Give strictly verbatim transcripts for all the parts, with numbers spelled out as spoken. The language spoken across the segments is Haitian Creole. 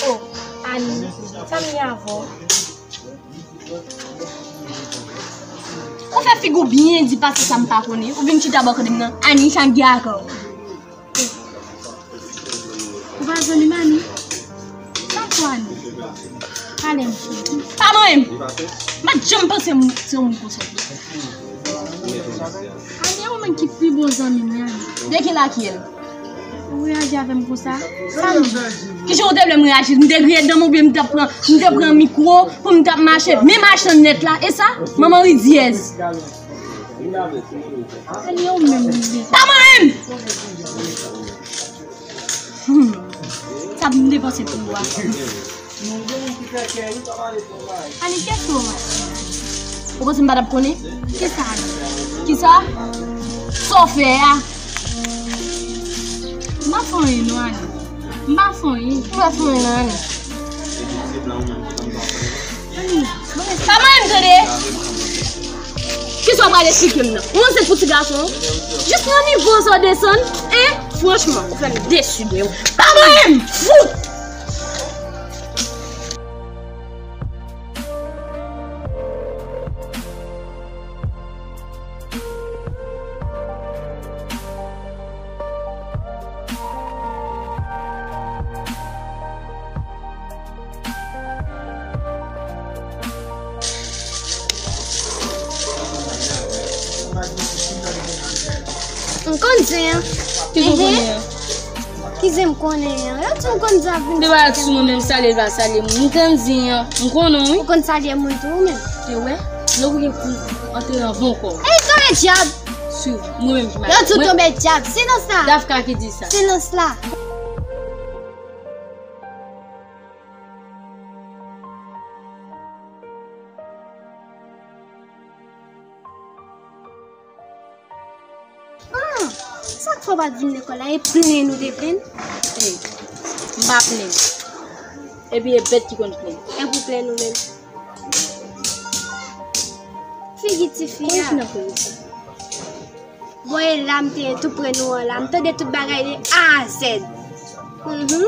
Oh, Ani, sa m ye avè w? Ou fè figi w byen di pase sa m pa konnen. Ou vin chita bò kote m nan. Ani, sa m gen avè w? Ou pa zanmi m, Ani? Sa m fè w, Ani? Pale m, cheri. Pa manyen m. M pa t janm panse m se yon moun konsa. Ani, ou menm ki pi bon zanmi m, Ani. De ki lakèl? Ou reyaji avè m konsa? Sa m ye? Kijan w te vle m reyaji? M te griye dan m oubyen m t ap pran, m te pran mikwo pou m t ap mache? Men mache nèt la, e sa? Manman rizyèz. Ani, ou menm li ye. Pa manyen m! Hmm. Sa m depanse pou ou a. Ani, kèt ou mwen. Ou panse m pa t ap konnen? Kisa, Ani? Kisa? Sa w fè a? M pa fè anyen non, Ani. M pa fè anyen. M pa fè anyen non, Ani. Ani, pa manyen m tande. Kisa w pral esplike m nan? Ou ansent pou ti gason? Jis nan nivo sa w desann, en? Franchman, ou fè m desi de ou. Pa manyen m! Fout! M konn zen an. Ki zen w konnen an? Ki zen m konnen an? Yo di m konn zen ap vin. Li pa sou mwen menm, salye l pa salye moun. M konn zen an. M konnen w, wi. Ou konn salye moun tou, ou menm? Te wè? Lè w gen pou antre nan bon kò. Ey, tonbe dyab! Swiv, mwen menm ki mal. Yo di w tonbe dyab. Silans la. Dafka ki di sa. Silans la. Ah, sa k fè w pa t vin lekòl la? E plenn ou te plenn? Ey, m pa plenn. Epi e bèt ki konn plenn. Epi w plenn ou menm. Figi tifi a. Bon, e la m te tou pre nou an la. M tande tout bagay de A a Z. Mhm.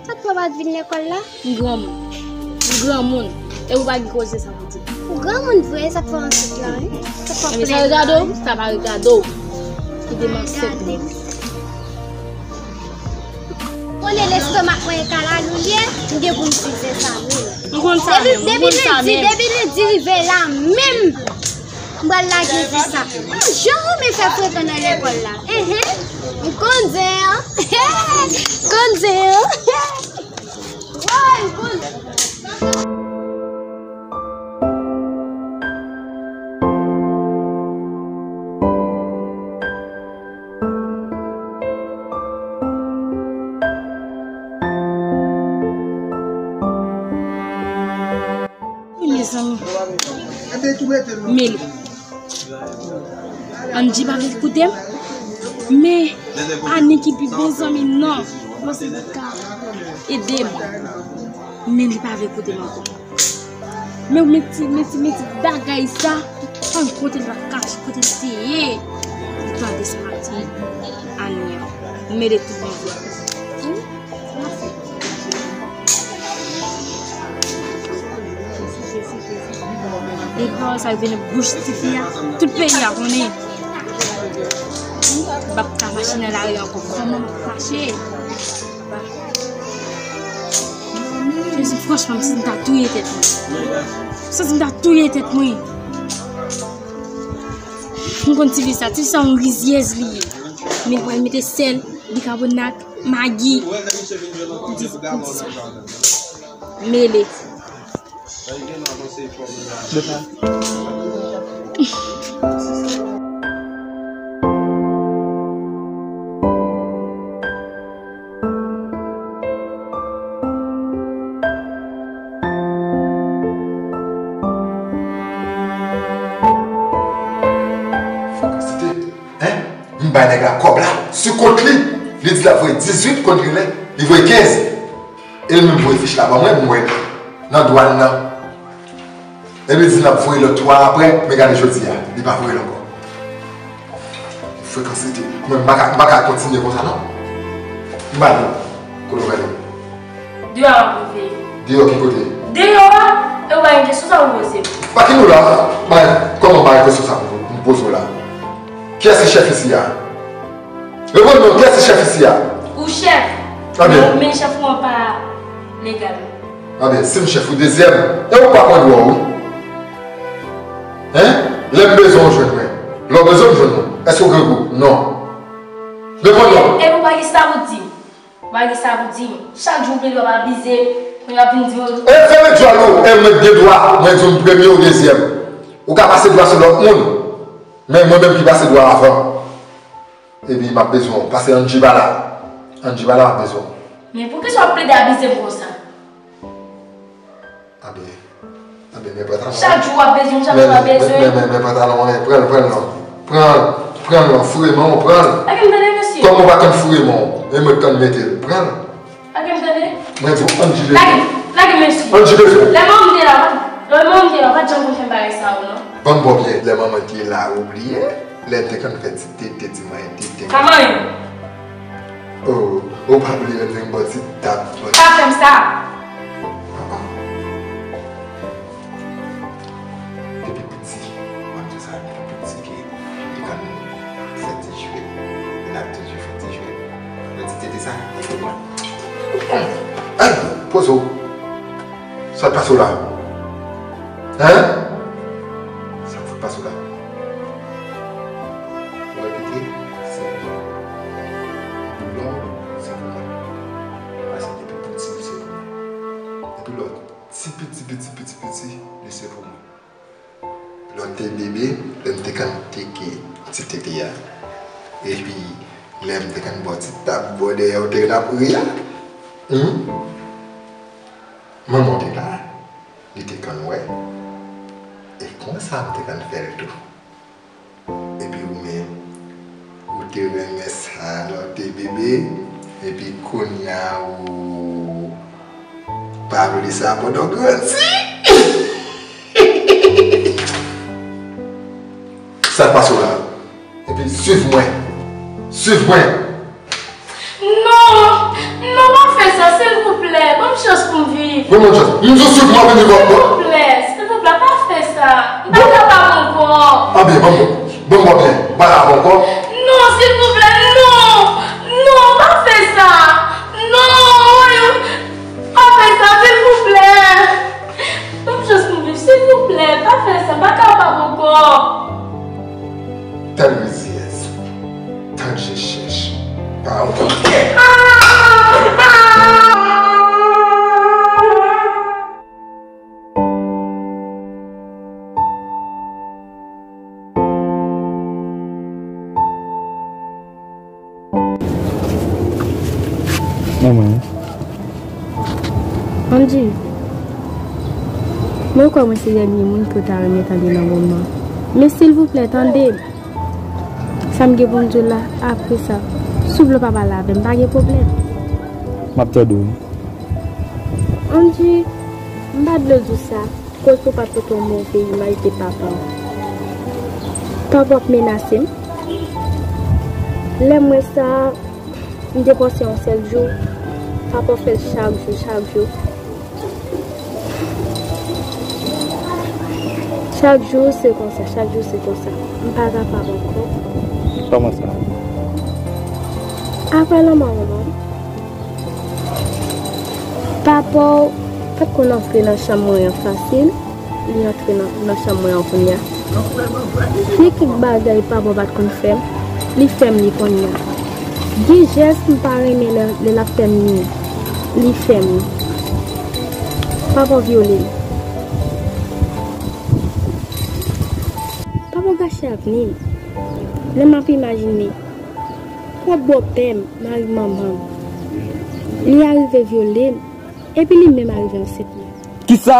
Sa k fè w pa t vin lekòl la? M granmoun. M granmoun. E ou pa gen koze sa pou di. Ou granmoun vre, sa k fè w ansent la, wi. Sa k fè w plenn la, wi. Ebyen, sa regade w? Sa pa regade w. Kite m ansent mwen. Konnen lestomak mwen e kalalou l ye, m gen pou m size sa, wi. M konn sa menm, m konn sa menm. Depi lendi, depi lendi rive la menm, m pral lage vi sa. Jan w renmen fè frekan nan lekòl la. Enhen. M konn zen an. Konn zen an. Woy, m konn. Wi, mezanmi. Men, Angie pa vle koute m. Men, Ani ki pi bon zanmi m nan. Mwen se li ka ede m. Men li pa vle koute m ankò. Men, men ti, men ti, men ti bagay sa. An kote l pa kache, kote l te ye. Li pa desann ak ti Ani an. Mele tout bon vre. E pawòl sa yo vin nan bouch tifi a, tout peyi a konnen. M p ap ka mache nan lari ankò. Kòman m ap mache? Jezi, franchman, m santi m ta touye tèt mwen. M santi m ta touye tèt mwen. M konn tifi sa, tifi sa yon rizyèz li ye. Men li pral mete sèl, bikabonat, Magi. Di, di sa. Mele. Fokasite. Hein? M bay nèg la kòb la sou kont li. Li di l ap voye dizuit kont li, li voye kenz. E li menm voye fich la ban mwen, m wè l nan dwàn nan. Epi li di l ap voye lòt twa apre, men gade jodi a, li pa voye l ankò. Frekans li te. Mwen, m pa ka, m pa ka kontinye konsa non. M ba nou. Kote w prale? Deyò a m ap rive. Deyò ki kote? Deyò a? E w pa gen kesyon sa pou poze m? Pa ki nou la? Bay, kòman bay kesyon sa pou m poze w la? Kiyès ki chèf isi a? Reponn non, kiyès ki chèf isi a? Ou chèf. Ebyen. Men, men chèf ou an pa legal. Ebyen, si m chèf ou dezyèm, e ou pa pran dwa w wi. Hein? Lè m bezwen w jwenn mwen. Lè w bezwen m jwenn ou. Èske w grangou? Non. Reponn non. E, e ou pa gen sa pou di m. Ou pa gen sa pou di m. Chak jou ou plede w ap abize m, kounye a w ap vin di m. E fèmen djòl ou, e mwen gen dwa, mwen di w m premye ou dezyèm. Ou ka pase dwa sou lòt moun. Men mwen menm ki pase dwa avan. Epi m ap bezwen w. Pase Angie pa la. Angie pa la, m ap bezwen w. Men poukisa w ap plede abize m konsa? Abyen, abyen, men pantalon. Chak jou w ap bezwen m, chak jou w ap bezwen m. Men, men, men pantalon an, pran l, pran l non. Pran l, pran l non, foure men w, pran l. Lage m tande, mesye. Kòm ou pa konn foure men w, e mwen k konn mete l, pran l. Lage m tande. Mwen di w, Angie bezwen. Lage, lage, mesye. Angie bezwen. Lè manman m te la, lè manman m te la, ou pa t janm konn fè m bagay sa yo, non. Ban m ba w byen, lè manman te la, ou bliye? Lè n te konn fè ti tete, ti manyen tete. Sa manyen? Oh, ou pa bliye lè n te konn ba w ti tap. Pa fè m sa. Ah, ah. Depi piti, m ap di w sa, depi piti ke li konn fè ti jwèt, li ap toujou fè ti jwèt. Mwen ti tete sa, li te mwen. Ay, poze w. Sa k pase w la? Hein? Sa k fout pase w la? Mwen repete, se pou mwen. Boulon, se pou mwen. Paske depi piti, se pou mwen. Epi lòt, ti piti, piti, piti, piti, li se pou mwen. Lè w te bebe, lè m te konn teke ti tete a. Epi, lè m te konn ba w ti tap bò dèyè, ou te konn ap ri a. Hum? Manman w te la, li te konn wè. E konsa m te konn fè l tou. Epi ou menm, ou te renmen sa lè w te bebe, epi kounye a ou pa vle sa pandan w grandi. Sa k pase w la? Epi swiv mwen. Swiv mwen. Non, non, pa fè sa, silvouplè. Ban m chans pou m viv. Ban mwen chans. M di w swiv mwen, vini bò. Silvouplè, silvouplè, pa fè sa. M pa kapab ankò. Anben, ban m, ban m byen. M pa la ankò. Non, silvouplè, non. Non, pa fè sa. Non, pa fè sa, silvouplè. Ban m chans pou m viv, silvouplè. Pa fè sa, m pa kapab ankò. Tan rizyèz, tan je chèch, pa yon kote. Manman. Andy, mwen kwè mwen se dènye moun ke w ta renmen tande nan moman. Men silvouplè, tande m. Sa m gen pou m di w la, apre sa, souple w pa pale avè m, pa gen pwoblèm. M ap tande w. Andy, m pa t vle di w sa. Koz pou pa t pote yon move imaj de papa w. Papa w ap menase m. Lè m wè sa, m te panse yon sèl jou, papa w fè l chak jou, chak jou. Chak jou se konsa, chak jou se konsa. M pa kapab ankò. Kòman sa? Apre lanmò manman m, papa w pa t konn antre nan chanm mwen an fasil, li antre nan, nan chanm mwen an kounye a. Gen kèk bagay papa w pa t konn fè m, li fè m li kounye a. Gen jès m pa renmen lè, lè l ap fè m li, li fè m li. Papa w vyole m. Papa w gache avni m. Lè m ap imajine, pwòp bòpè m, mari manman m, li arive vyole m, epi li menm arive ansent mwen. Kisa?